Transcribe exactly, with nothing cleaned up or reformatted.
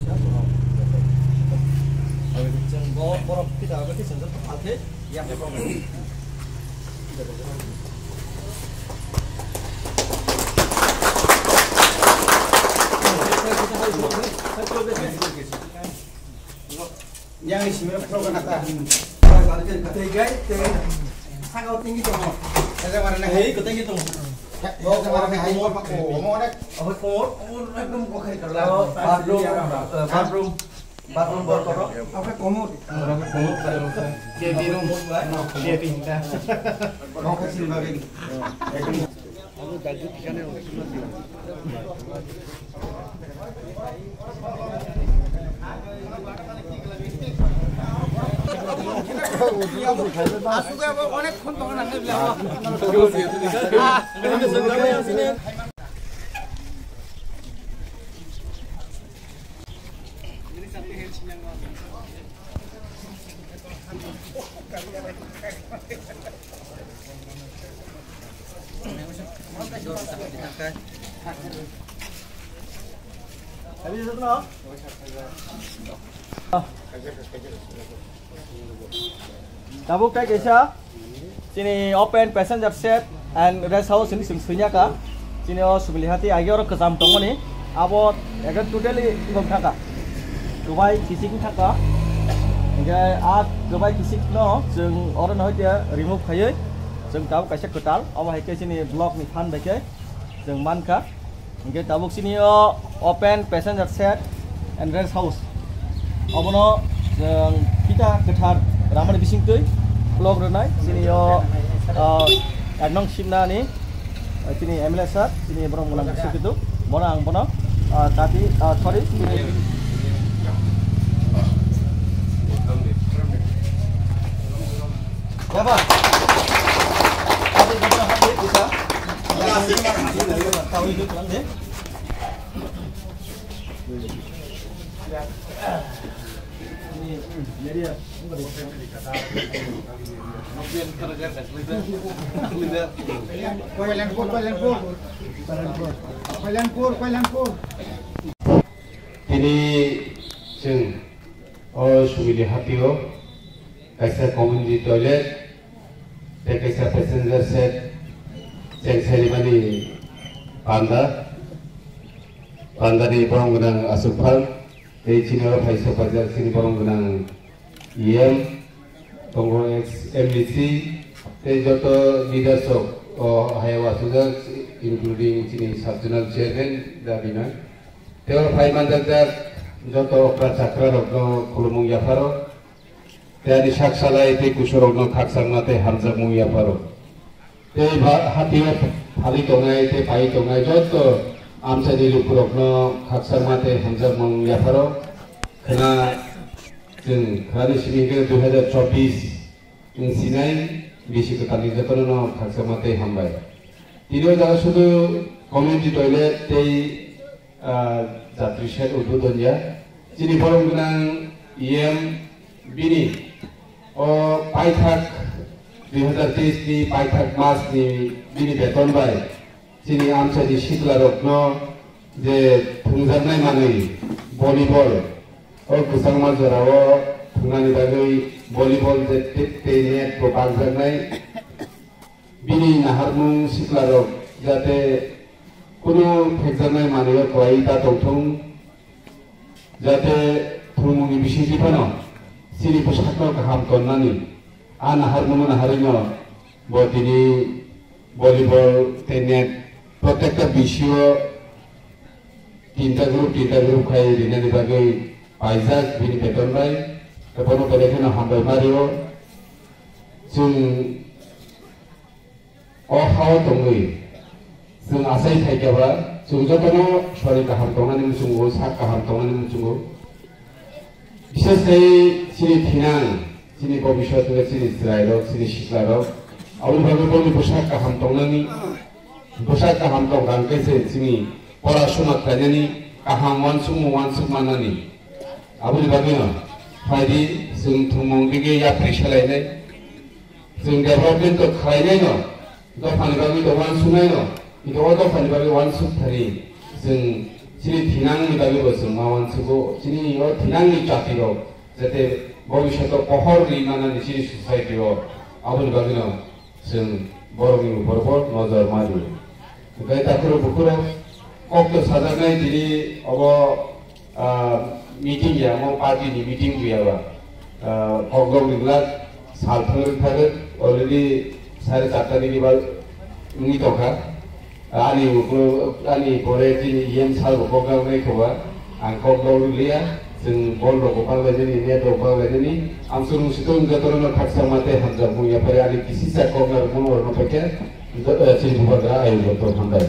Chwng bo borok kita abo khe chwng joto phalkhe yakni borok. Yang isi mera program nata. Tei gai, tei. Saka o tinggi tongo. Saka mana na hai ko tinggi tongo. Saka mana na hai ko pako. Omo onek. Omo ko, omo ekdom ko khai kala. Bathroom, bathroom, bathroom bor koro. Apa komod? Komod, bathroom. Jadi room. Jadi indah. Kau kasih bagi. Tabuk tei kaisa chini open passenger shed and rest house hinwi chwng swinya ka. Chini o Sumili hati agi oro kwcham tongmani. Abo ekdom totally wng thangka. Kwbai kisik wng thangka. Hinkhe a kwbai kisik no chwng oro no hoite remove khaiwi chwng tabuk kaisa kwtal. Obo hai khe chini block ni phan bai khe chwng mankha. Hinkhe tabuk chini o open passenger shed and rest house. Obono chwng phita kwthar ramani bisingtwi block rwnai. Chini o, ah, ek nong Simna ni, ah, chini M L A sir, chini borok mwnang bising kitu. Bono ang bono, ah, kati, ah, sorry, chini Yaba. Kati bono hati bisa. Tahu itu pulang deh. Koilanpur, Koilanpur. Koilanpur, Koilanpur. Tini chwng o Sumili hapio kaisa community toilet tei kaisa passenger shed cheng saimani panda. Pandani borong gwnang aswk phal tei chini oro phai sok paijak chini borong gwnang E M, tongo ex M D C, tei joto leaders rok o hayao achukjak, including chini sub zonal chairman da bina. Tei o phai manjak jak joto okra chakra rokno khulumung yapharo. Tei ani sak salai tei kusurokno khakchangma tei hamjakmung yapharo. Tei ba hatio phali tongnai tei pai tongnai joto amchaini lukurokno khakchangma tei hamjakmung yapharo. Khna chwng khnani simi hwnkhe dui hazar chobbish wng sinai bisi kwtalni jotono khakchangma tei hambai. Tini o jaga sudu community toilet tei ah, jatri shed udbodon ya. Chini borong gwnang E M bini o paithak dui hazar teis ni paithak mas ni bini beton bai chini amchaini sikla rokno je thwngjaknai manwi volleyball o kwchangma jorao thwngnani bagwi volleyball je te-, tei net bo bakjaknai. Bini naharmung siklarok jate kunu phekjaknai manwio kwlaiwi ta tongthung, jate thwngmungni bisingtwi phano chini bwsakno kaham tonnani a naharmungno naharwino bo tini volleyball tei net protekta bisio tinta group, tinta group khai rinani bagwi paijak bini beton bai, tei bono belai kheno hambai ma rio. Chwng o hao tongwi, chwng achai phaikha ba, chwng jotono sori kaham tongnani muchungo, sak kaham tongnani muchungo. Bishes khai chini thinang, chini bobiswt hwnkhe chini chwrairok, chini siklarok. Aboni bagwi boni bwsak kaham tongnani, bwsak kaham tongkha hwnkhe se chini pora suma khlainani kaham uansukmung uansuk mannani. Aboni bagwino phaidi chwng thwngmung rwgwi yapri selainai. Chwng development to khlainaino, dophani bagwi to uansuknaino, hwnkhe o dophani bagwi uansuk thani chwng Chini thinangni bagwi bo chwng ma uansugo, chini o thinangni jatirok jate bobishoto pohor ri manani chini society o, aboni bagwino chwng borokni upor bo nojor ma di. Hwnkhe takhurok bukhurok kok to sajaknai tini obo, ah, meeting ya, omo party ni meeting buya ba. Ah, kokdok ni glak sal thwng thagwi already sare charta ni ba wngwi tongkha. Ani uklo, ani pore chini E M sir bo kok nang nai khoba. Ang kok dol liya, chwng bol rok bo pang lai jani, net rok pang lai jani. Ang chwng sitong joto no khaksa mate hamjak mung ya pare ani kisisa kok nang mung rok no paikha. Chini bubagra ayung joto hambai.